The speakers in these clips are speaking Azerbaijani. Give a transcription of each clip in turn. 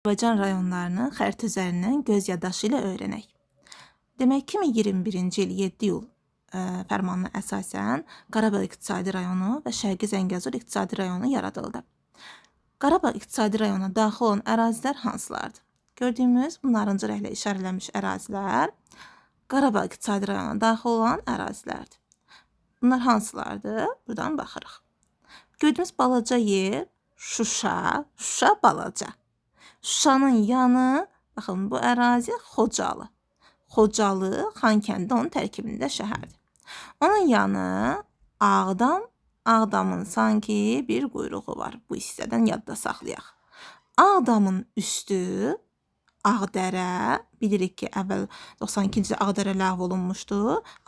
Azərbaycan rayonlarını xəritə üzərindən göz yaddaşı ilə öyrənək. Demək, 2021-ci il 7 iyul fərmanına əsasən Qarabağ İqtisadi Rayonu və Şərqi Zəngəzur İqtisadi Rayonu yaradıldı. Qarabağ İqtisadi Rayonuna daxil olan ərazilər hansılardır? Gördüyümüz bu narıncı rənglə işarələnmiş ərazilər Qarabağ İqtisadi Rayonuna daxil olan ərazilərdir. Bunlar hansılardır? Buradan baxırıq. Gördüyümüz balaca yer Şuşa, Şuşa balaca. Şuşanın yanı, baxın bu ərazi Xocalı. Xocalı, Xankəndi onun tərkibində şəhərdir. Onun yanı Ağdam, Ağdamın sanki bir quyruğu var. Bu hissədən yadda saxlayaq. Ağdamın üstü Ağdərə, bilirik ki, əvvəl 92-ci ildə Ağdərə ləğv olunmuşdu,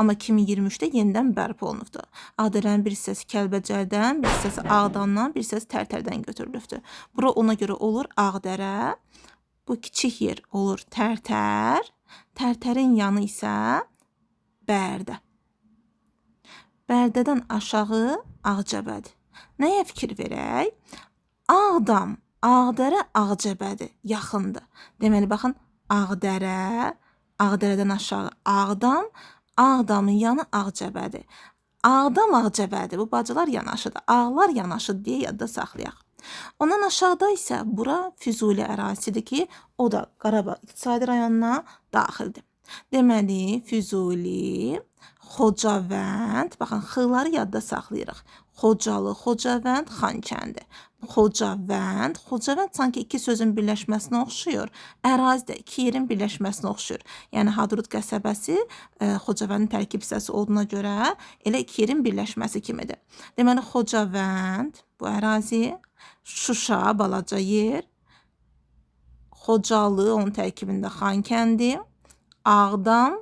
amma 2023-də yenidən bərpa olunubdur. Ağdərənin bir hissəsi Kəlbəcərdən, bir hissəsi Ağdamdan, bir hissəsi Tərtərdən götürülübdür. Bura ona görə olur Ağdərə. Bu kiçik yer olur Tərtər. Tərtərin yanı isə Bərdə. Bərdədən aşağı Ağcabədi. Nəyə fikir verək? Ağdam, Ağdərə, Ağcabədi yaxındır. Deməli, baxın, Ağdərə, Ağdərədən aşağı Ağdam, Ağdamın yanı Ağcabədi. Ağdam, Ağcabədi. Bu bacılar yanaşıdır. Ağlar yanaşıdır deyə yadda saxlayaq. Ondan aşağıda isə bura Füzuli ərazisidir ki, o da Qarabağ İqtisadi Rayonuna daxildir. Deməli, Füzuli, Xocavənd, baxın, x-ları yadda saxlayırıq. Xocalı, Xocavənd, Xankəndi. Xocavənd, Xocavənd sanki iki sözün birləşməsinə oxşuyur. Ərazi də iki yerin birləşməsinə oxşuyur. Yəni Hadrut qəsəbəsi Xocavəndin tərkib hissəsi olduğuna görə elə iki yerin birləşməsi kimidir. Deməli, Xocavənd bu ərazi, Şuşa balaca yer, Xocalı onun tərkibində Xankəndi, Ağdam,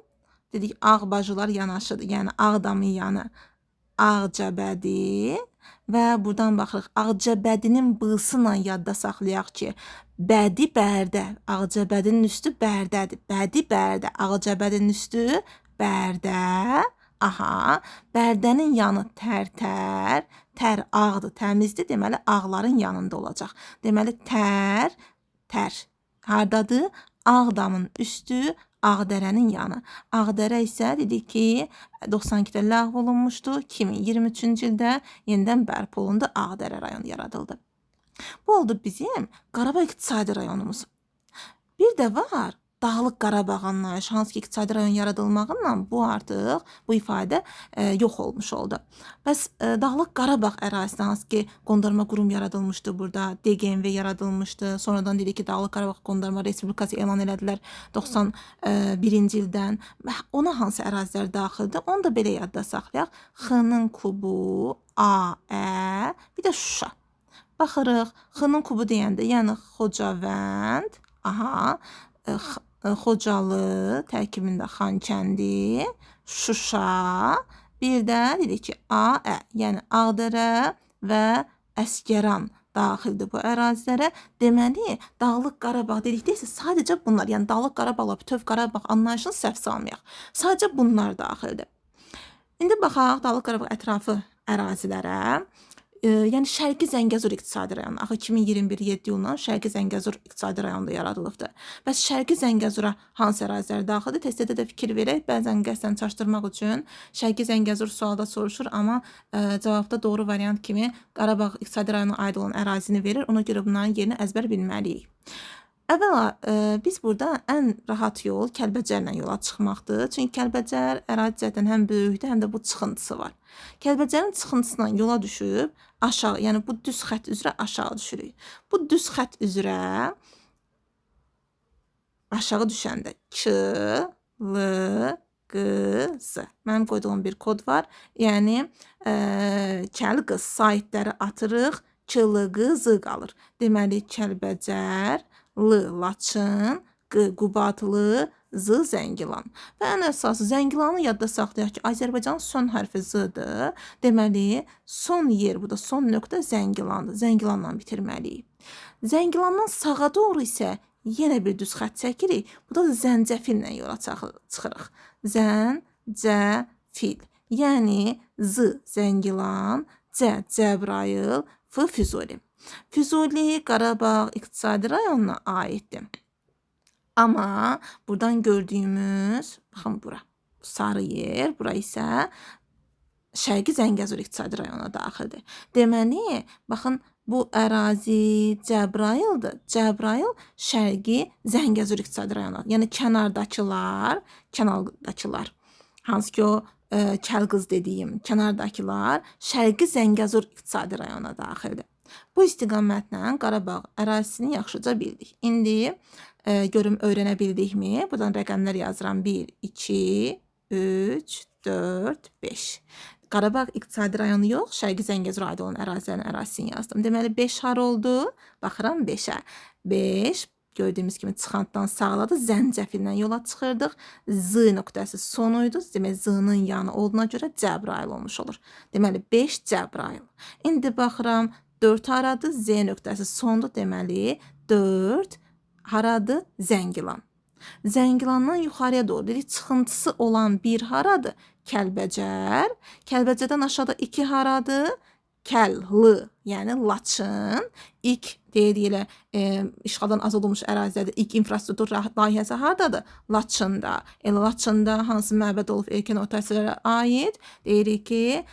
dedik ağ bacılar yanaşıdır. Yəni Ağdamın yanı Ağcabədi və buradan baxırıq. Ağcabədinin b-sı ilə yadda saxlayaq ki, bədi Bərdə, Ağcabədinin üstü Bərdədir. Bədi Bərdə, Ağcabədinin üstü Bərdə. Aha, Bərdənin yanı Tərtər, tər ağdır, təmizdir. Deməli ağların yanında olacaq. Deməli tər, tər hardadır? Ağdamın üstü Ağdərənin yanı. Ağdərə isə dedik ki, 92-də ləğv olunmuşdu. 2023-cü ildə yenidən bərpa olundu. Ağdərə rayonu yaradıldı. Bu oldu bizim Qarabağ İqtisadi Rayonumuz. Bir də var Dağlıq Qarabağ anlayışı, hansı ki iqtisadi rayon yaradılmağıyla bu artıq bu ifadə yox olmuş oldu. Bəs Dağlıq Qarabağ ərazisində hansı ki qondarma qurum yaradılmışdı burada, DGMV yaradılmışdı. Sonradan dedik ki, Dağlıq Qarabağ Qondarma Respublikası elan elədilər 91-ci ildən. Ona hansı ərazilər daxildir? Onu da belə yadda saxlayaq. X-nın kubu, A, Ə, bir də Şuşa. Baxırıq, X-nın kubu deyəndə, yəni Xocavənd, aha, Xocalı tərkibində Xankəndi, Şuşa, bir də dedik ki, A, Ə, yəni Ağdərə və Əsgəran daxildir bu ərazilərə. Deməli, Dağlıq Qarabağ dedikdə isə sadəcə bunlar, yəni Dağlıq Qarabağla bütöv Qarabağ anlayışını səhv salmayaq. Sadəcə bunlar daxildir. İndi baxaq Dağlıq Qarabağ ətrafı ərazilərə. Yəni Şərqi Zəngəzur İqtisadi Rayonu. Axı 2021 7 iyuldan Şərqi Zəngəzur İqtisadi Rayonu da yaradılıbdır. Bəs Şərqi Zəngəzura hansı ərazilər daxildir? Testdə də fikir verək. Bəzən qəsdən çaşdırmaq üçün Şərqi Zəngəzur sualda soruşur, amma cavabda doğru variant kimi Qarabağ İqtisadi Rayonuna aid olan ərazini verir. Ona görə bunların yerini əzbər bilməliyik. Əvvəla biz burada ən rahat yol Kəlbəcərlə yola çıxmaqdır. Çünki Kəlbəcər ərazi cəhətdən həm böyükdür, həm də bu çıxıntısı var. Kəlbəcərin çıxıntısından yola düşüb aşağı, yəni bu düz xətt üzrə aşağı düşürük. Bu düz xətt üzrə aşağı düşəndə K, L, Q, Z. Mənim qoyduğum bir kod var. Yəni kəl qız saitləri atırıq, K, L, Q, Z qalır. Deməli Kəlbəcər, L, Laçın, Q, Qubadlı, Z, Zəngilan. Və ən əsası Zəngilanı yadda saxlayaq ki, Azərbaycanın son hərfi Z-dır. Deməli, son yer, bu da son nöqtə Zəngilandır. Zəngilanla bitirməliyik. Zəngilandan sağa doğru isə yenə bir düz xətt çəkirik. Bu da Zəncəfillə yola çıxırıq. Zəncəfil. Yəni Z, Zəngilan, C, Cəbrayıl, F, Füzuli. Füzuli Qarabağ İqtisadi rayonuna aiddir. Amma buradan gördüyümüz, baxın bura, sarı yer, bura isə Şərqi Zəngəzur İqtisadi rayonuna daxildir. Deməli, baxın, bu ərazi Cəbrayıldır. Cəbrayıl Şərqi Zəngəzur İqtisadi rayonuna. Yəni kənardakılar, hansı ki o Kəlqız dediyim kənardakılar Şərqi Zəngəzur İqtisadi rayonuna daxildir. Bu istiqamətlə Qarabağ ərazisini yaxşıca bildik. İndi görüm öyrənə bildikmi? Buradan rəqəmlər yazıram. 1, 2, 3, 4, 5. Qarabağ İqtisadi rayonu yox, Şərqi Zəngəzura aid olan ərazilərin ərazisini yazdım. Deməli 5 har oldu? Baxıram 5-ə. 5 gördüyümüz kimi çıxantdan sağladı. Zəncəfillə yola çıxırdıq. Z nöqtəsi sonuydu. Demək Z-nın yanı olduğuna görə Cəbrayıl olmuş olur. Deməli 5 Cəbrayıl. İndi baxıram 4 haradır? Z nöqtəsi sondur. Deməli 4 haradır? Zəngilan. Zəngilandan yuxarıya doğru dedik çıxıntısı olan 1 haradır? Kəlbəcər. Kəlbəcərdən aşağıda 2 haradır? Kəllı, yəni Laçın. İlk deyirik elə işğaldan azad olmuş ərazilərdə ilk infrastruktur layihəsi hardadır? Laçında. Elə Laçında hansı məbəd olub erkən orta əsrlərə aid? Deyirik ki,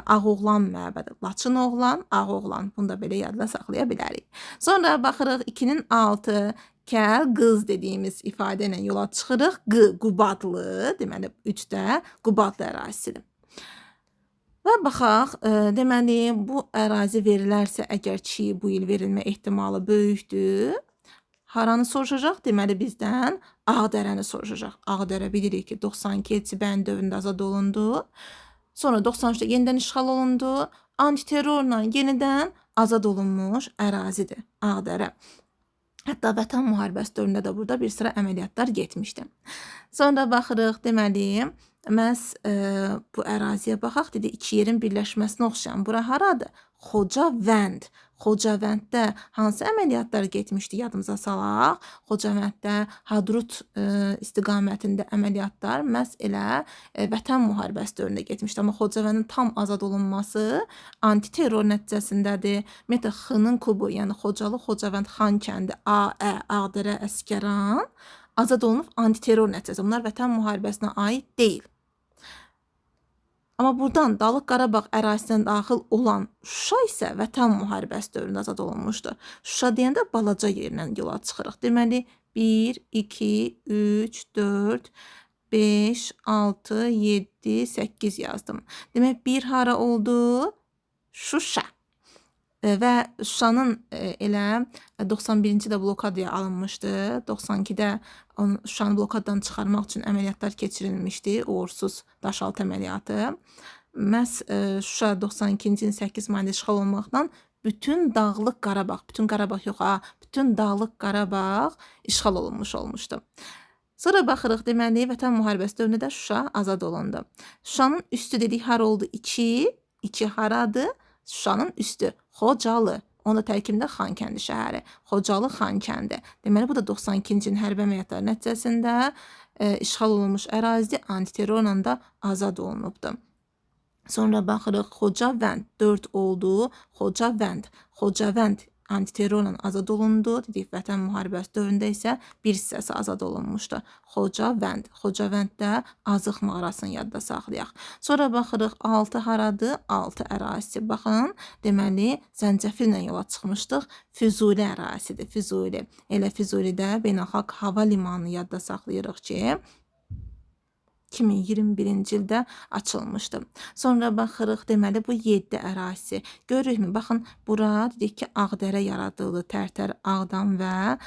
Ağoğlan məbədi. Laçın oğlan, Ağoğlan. Bunu da belə yadda saxlaya bilərik. Sonra baxırıq 2-nin 6 Kəl, qız dediyimiz ifadə ilə yola çıxırıq. Q, Qubadlı, deməli 3-də Qubadlı ərazisidir. Və baxaq, deməli bu ərazi verilərsə, əgər ki bu il verilmə ehtimalı böyükdür, haranı soruşacaq? Deməli bizdən Ağdərəni soruşacaq. Ağdərə bilirik ki, 92 Elçibəyin dövründə azad olundu. Sonra 93-də yenidən işğal olundu. Antiterrorla yenidən azad olunmuş ərazidir Ağdərə. Hətta Vətən müharibəsi dövründə də burada bir sıra əməliyyatlar getmişdi. Sonra baxırıq, deməli, məhz bu əraziyə baxaq. Dedi, iki yerin birləşməsinə oxşayan. Bura haradır? Xocavənd. Xocavənddə hansı əməliyyatlar getmişdi yadımıza salaq. Xocavənddə Hadrut istiqamətində əməliyyatlar məhz elə Vətən müharibəsi dövründə getmişdi. Amma Xocavəndin tam azad olunması antiterror nəticəsindədir. Ümumiyyətlə X-nın kubu, yəni Xocalı, Xocavənd, Xankəndi, A, Ə, Ağdərə, Əsgəran azad olunub antiterror nəticəsində. Bunlar Vətən müharibəsinə aid deyil. Amma buradan Dağlıq Qarabağ ərazisinə daxil olan Şuşa isə Vətən müharibəsi dövründə azad olunmuşdu. Şuşa deyəndə balaca yerlə yola çıxırıq. Deməli 1, 2, 3, 4, 5, 6, 7, 8 yazdım. Demək 1 hara oldu? Şuşa. Və Şuşanın elə 91-ci də blokadaya alınmışdı. 92-də Şuşanı blokadadan çıxarmaq üçün əməliyyatlar keçirilmişdi. Uğursuz daşaltı əməliyyatı. Məhz Şuşa 92-ci ilin 8 mayında işğal olmaqla bütün Dağlıq Qarabağ, bütün Qarabağ yox ha, bütün Dağlıq Qarabağ işğal olunmuş olmuşdu. Sonra baxırıq, deməli, Vətən müharibəsi dövründə də Şuşa azad olundu. Şuşanın üstü dedik hara oldu? 2, 2 haradır? Şuşanın üstü Xocalı. Onun da tərkibində Xankəndi şəhəri. Xocalı Xankəndi. Deməli, bu da 92-ci ilin hərbi əməliyyatları nəticəsində işğal olunmuş ərazidir. Antiterrorla da azad olunubdur. Sonra baxırıq Xocavənd 4 oldu. Xocavənd. Xocavənd antiterrorla azad olundu. Dedik, Vətən müharibəsi dövründə isə bir hissəsi azad olunmuşdu. Xocavənd. Xocavənddə Azıq mağarasını yadda saxlayaq. Sonra baxırıq 6 haradır? 6 ərazisi. Baxın, deməli, Zəncəfillə yola çıxmışdıq. Füzuli ərazisidir. Füzuli. Elə Füzulidə beynəlxalq hava limanını yadda saxlayırıq ki, 2021-ci ildə açılmışdı. Sonra baxırıq, deməli bu 7 ərazisi. Görürükmü? Baxın, bura dedik ki, Ağdərə yaradıldı. Tərtər, Ağdam və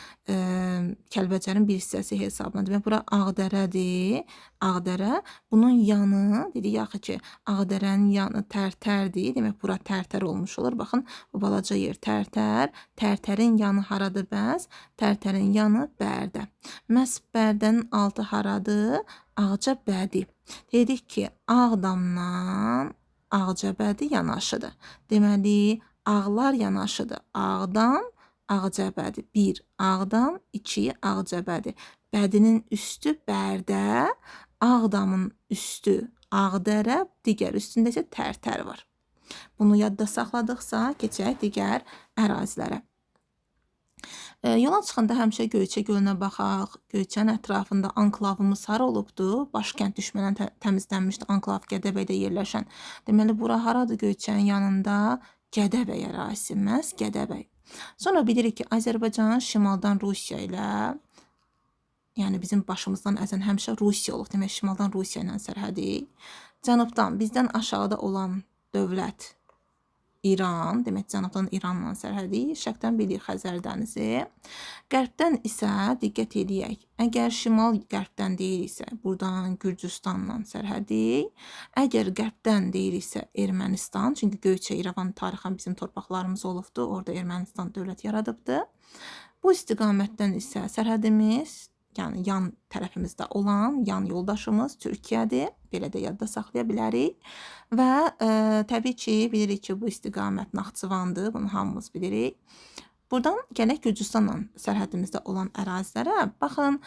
Kəlbəcərin bir hissəsi hesabına. Demək, bura Ağdərədir. Ağdərə. Bunun yanı, dedik axı ki, Ağdərənin yanı Tərtərdir. Demək, bura Tərtər olmuş olur. Baxın, bu balaca yer Tərtər. Tərtərin yanı haradır bəs? Tərtərin yanı Bərdə. Məhz Bərdənin altı haradır? Ağcabədi. Dedik ki, Ağdamdan Ağcabədi yanaşıdır. Deməli, ağlar yanaşıdır. Ağdam, Ağcabədi. 1 Ağdam, 2 Ağcabədi. Bədinin üstü Bərdə, Ağdamın üstü Ağdərə, digər üstündə isə Tərtər var. Bunu yadda saxladıqsa, keçək digər ərazilərə. Yola çıxanda həmişə Göyçə gölünə baxaq. Göyçənin ətrafında anklavımız hara olubdu? Başkənd düşməndən təmizlənmişdi. Anklav Gədəbəydə yerləşən. Deməli, bura haradır Göyçənin yanında? Gədəbəy ərazisi, məhz Gədəbəy. Sonra bilirik ki, Azərbaycan şimaldan Rusiya ilə, yəni bizim başımızdan əzən həmişə Rusiya olub. Demək, şimaldan Rusiya ilə sərhədik. Cənubdan bizdən aşağıda olan dövlət İran, demək cənubdan İranla sərhədik, şərqdən bilirik Xəzər dənizi. Qərbdən isə diqqət eləyək. Əgər şimal qərbdən deyiriksə, buradan Gürcüstanla sərhədik. Əgər qərbdən deyiriksə Ermənistan, çünki Göyçə, İrəvan tarixən bizim torpaqlarımız olubdu, orada Ermənistan dövlət yaradıbdı. Bu istiqamətdən isə sərhədimiz, yəni yan tərəfimizdə olan yan yoldaşımız Türkiyədir. Belə də yadda saxlaya bilərik. Və təbii ki, bilirik ki, bu istiqamət Naxçıvandır. Bunu hamımız bilirik. Buradan gələk Gürcüstanla sərhədimizdə olan ərazilərə. Baxın,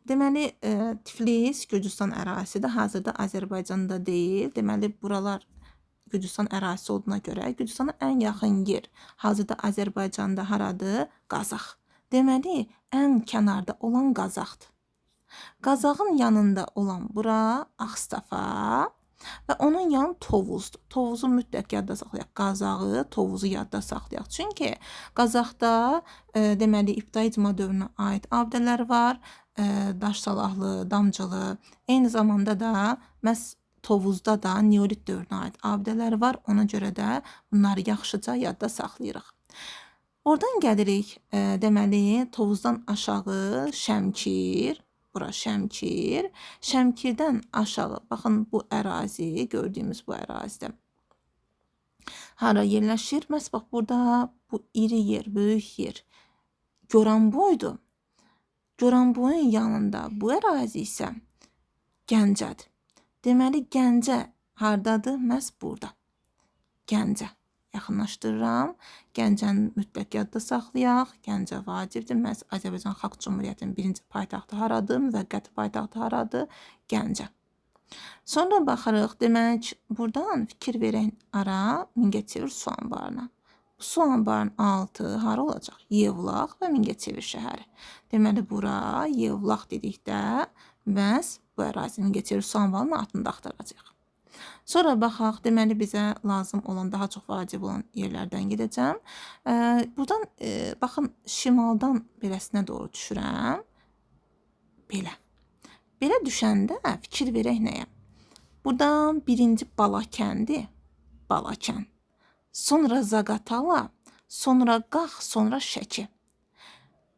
deməli, Tiflis Gürcüstan ərazisidir. Hazırda Azərbaycanda deyil. Deməli, buralar Gürcüstan ərazisi olduğuna görə Gürcüstana ən yaxın yer hazırda Azərbaycanda haradır? Qazax. Deməli, ən kənarda olan Qazaxdır. Qazaxın yanında olan bura Ağstafa və onun yanı Tovuzdur. Tovuzu mütləq yadda saxlayaq. Qazağı, Tovuzu yadda saxlayaq. Çünki Qazaxda deməli, ibtidai icma dövrünə aid abidələr var. Daş salahlı, damcılı. Eyni zamanda da məhz Tovuzda da neolit dövrünə aid abidələr var. Ona görə də bunları yaxşıca yadda saxlayırıq. Oradan gəlirik, deməli, Tovuzdan aşağı Şəmkir, bura Şəmkir, Şəmkirdən aşağı, baxın bu ərazi, gördüyümüz bu ərazidə hara yerləşir? Məhz bax, burada bu iri yer, böyük yer Goranboydur. Goranboyun yanında bu ərazi isə Gəncədir. Deməli, Gəncə hardadır? Məhz burada. Gəncə. Yaxınlaşdırıram. Gəncəni mütləq yadda saxlayaq. Gəncə vacibdir. Məhz Azərbaycan Xalq Cümhuriyyətinin birinci paytaxtı haradır? Müvəqqəti paytaxtı haradır? Gəncə. Sonra baxırıq. Demək, buradan fikir verək ara Mingəçevir su anbarına. Bu su anbarının altı hara olacaq? Yevlax və Mingəçevir şəhəri. Deməli, bura Yevlax dedikdə məhz bu ərazi Mingəçevir su anbarının altında axtaracaq. Sonra baxaq, deməli bizə lazım olan, daha çox vacib olan yerlərdən gedəcəm. Buradan baxın, şimaldan beləsinə doğru düşürəm. Belə. Belə düşəndə fikir verək nəyə? Buradan birinci Balakəndi, Balakən. Sonra Zaqatala, sonra Qax, sonra Şəki.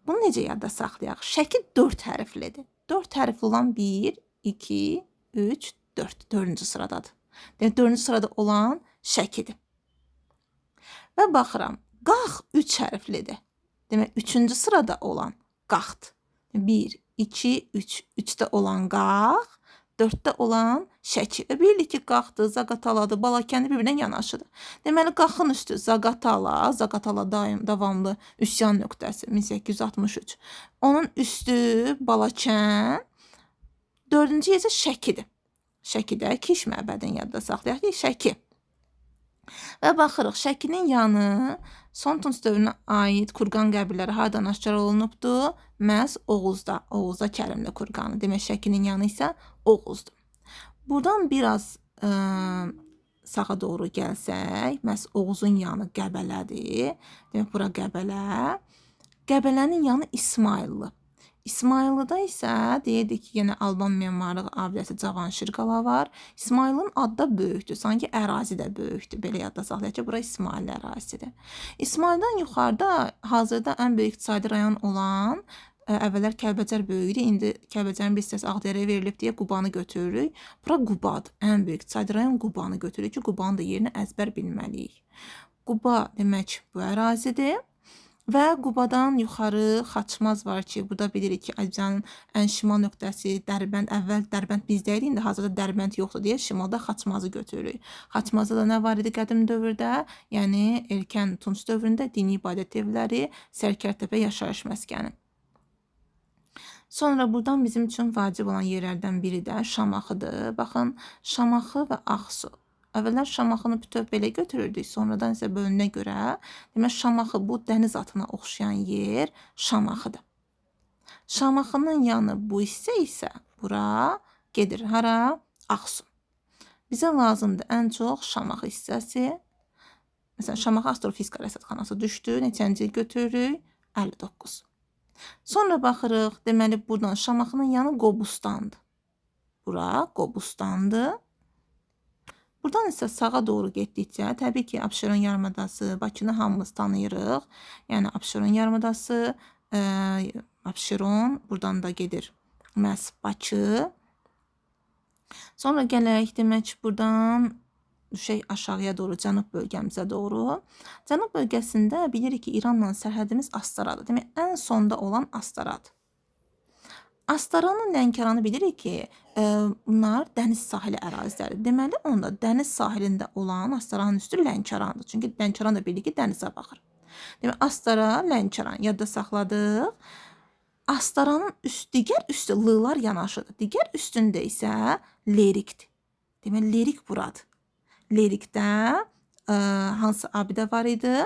Bunu necə yadda saxlayaq? Şəki 4 hərflidir. 4 hərfli olan 1, 2, 3, 4. 4-cü sıradadır. Demək, 4-cü sırada olan Şəkidir. Və baxıram, Qax 3 hərflidir. Demək, 3-cü sırada olan Qaxdır. 1, 2, 3. 3-də olan Qax, 4-də olan Şəki. Və bilirik ki, Qaxdır, Zaqataladır, Balakəndi bir-birinə yanaşıdır. Deməli, Qaxın üstü Zaqatala, Zaqatala daim davamlı üsyan nöqtəsi 1863. Onun üstü Balakən, 4-cü isə Şəkidir. Şəkidə Kiş məbədini yadda saxlayaq ki, Şəki. Və baxırıq, Şəkinin yanı son Tunc dövrünə aid kurqan qəbirləri hardan aşkar olunubdur? Məhz Oğuzda, Oğuzda Kərimli kurqanı. Demək, Şəkinin yanı isə Oğuzdur. Buradan biraz sağa doğru gəlsək, məhz Oğuzun yanı Qəbələdir. Demək, bura Qəbələ. Qəbələnin yanı İsmayıllı. İsmayıllıda isə deyirdik ki, yenə Alban memarlıq abidəsi Cavanşir qala var. İsmayılın adı da böyükdür, sanki ərazi də böyükdür. Belə yadda saxlayaq ki, bura İsmayıl ərazisidir. İsmayıldan yuxarıda hazırda ən böyük iqtisadi rayon olan, əvvəllər Kəlbəcər böyük idi, indi Kəlbəcərin bir hissəsi Ağdərəyə verilib deyə Qubanı götürürük. Bura Qubadır, ən böyük iqtisadi rayon Qubanı götürürük ki, Qubanın da yerini əzbər bilməliyik. Quba demək bu ərazidir. Və Qubadan yuxarı Xaçmaz var ki, burada bilirik ki, Azərbaycanın ən şimal nöqtəsi Dərbənd, əvvəl Dərbənd bizdə idi, indi hazırda Dərbənd yoxdur deyə şimalda Xaçmazı götürürük. Xaçmazda da nə var idi qədim dövrdə? Yəni erkən Tunc dövründə dini ibadət evləri, Sərkərtəpə yaşayış məskəni. Sonra buradan bizim üçün vacib olan yerlərdən biri də Şamaxıdır. Baxın, Şamaxı və Ağsu. Əvvəllər Şamaxını bütöv belə götürürdük, sonradan isə bölünə görə, demək Şamaxı bu dəniz atına oxşayan yer Şamaxıdır. Şamaxının yanı bu hissə isə bura gedir. Hara? Ağsu. Bizə lazımdır ən çox Şamaxı hissəsi. Məsələn, Şamaxı Astrofizika Rəsədxanası düşdü. Neçənci il götürürük? 59. Sonra baxırıq, deməli buradan Şamaxının yanı Qobustandır. Bura Qobustandır. Buradan isə sağa doğru getdikcə, təbii ki, Abşeron yarımadası, Bakını hamımız tanıyırıq. Yəni Abşeron yarımadası, Abşeron, buradan da gedir məhz Bakı. Sonra gələk, demək buradan düşək aşağıya doğru, cənub bölgəmizə doğru. Cənub bölgəsində bilirik ki, İranla sərhədimiz Astaradır. Demək, ən sonda olan Astaradır. Astaranın Lənkəranı bilirik ki, bunlar dəniz sahili əraziləridir. Deməli, onda dəniz sahilində olan Astaranın üstü Lənkərandır. Çünki Lənkəran da bilirik ki, dənizə baxır. Demək, Astara, Lənkəran yadda saxladıq. Astaranın digər üstü L-lar yanaşıdır. Digər üstündə isə Lerikdir. Demək, Lerik buradır. Lerikdə hansı abidə var idi?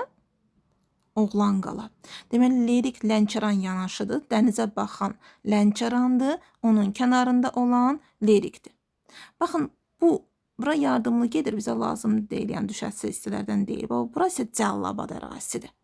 Oğlanqala. Deməli, Lerik Lənkəran yanaşıdır. Dənizə baxan Lənkərandır. Onun kənarında olan Lerikdir. Baxın, bu bura yardımlı gedir, bizə lazım deyil, yəni düşəsi hissələrdən deyil. Bura isə Cəlilabad ərazisidir.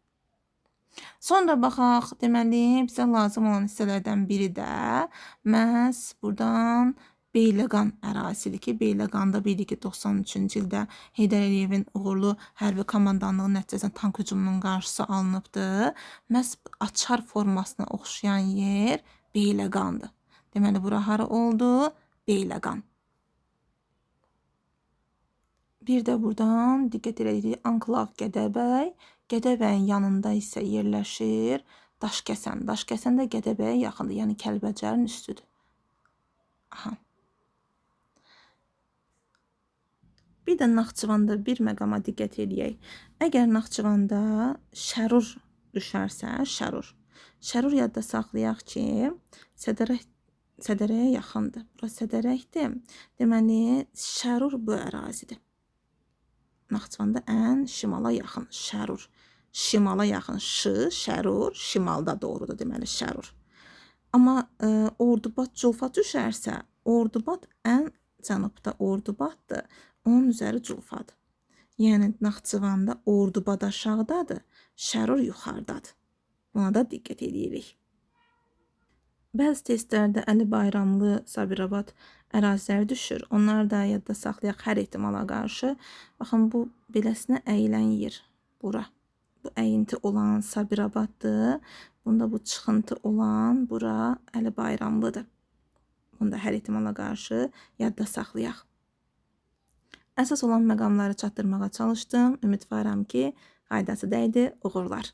Sonra baxaq, deməli, bizə lazım olan hissələrdən biri də məhz buradan Beyləqan ərazisidir ki, Beyləqanda bilirik ki, 93-cü ildə Heydər Əliyevin uğurlu hərbi komandanlığı nəticəsində tank hücumunun qarşısı alınıbdır. Məhz açar formasına oxşayan yer Beyləqandır. Deməli, bura hara oldu? Beyləqan. Bir də buradan diqqət elədik, Anklav Gədəbəy. Gədəbəyin yanında isə yerləşir Daşkəsən. Daşkəsən də Gədəbəyə yaxındır, yəni Kəlbəcərin üstüdür. Aha. Bir də Naxçıvanda bir məqama diqqət eləyək. Əgər Naxçıvanda Şərur düşərsə, Şərur. Şərur yadda saxlayaq ki, Sədərəyə yaxındır. Bura Sədərəkdir. Deməli, Şərur bu ərazidir. Naxçıvanda ən şimala yaxın Şərur. Şimala yaxın Ş, Şərur, şimalda doğrudur, deməli Şərur. Amma Ordubad, Culfa düşərsə, Ordubad ən cənubda Ordubaddır. Onun üzəri Culfadır. Yəni Naxçıvanda Ordubad aşağıdadır, Şərur yuxarıdadır. Buna da diqqət edirik. Bəzi testlərdə Əli Bayramlı, Sabirabad əraziləri düşür. Onlar da yadda saxlayaq hər ehtimala qarşı. Baxın, bu beləsinə əyilən yer bura. Bu əyinti olan Sabirabaddır. Bunda bu çıxıntı olan bura Əli Bayramlıdır. Bunu da hər ehtimala qarşı yadda saxlayaq. Əsas olan məqamları çatdırmağa çalışdım. Ümidvaram ki, faydası dəydi. Uğurlar.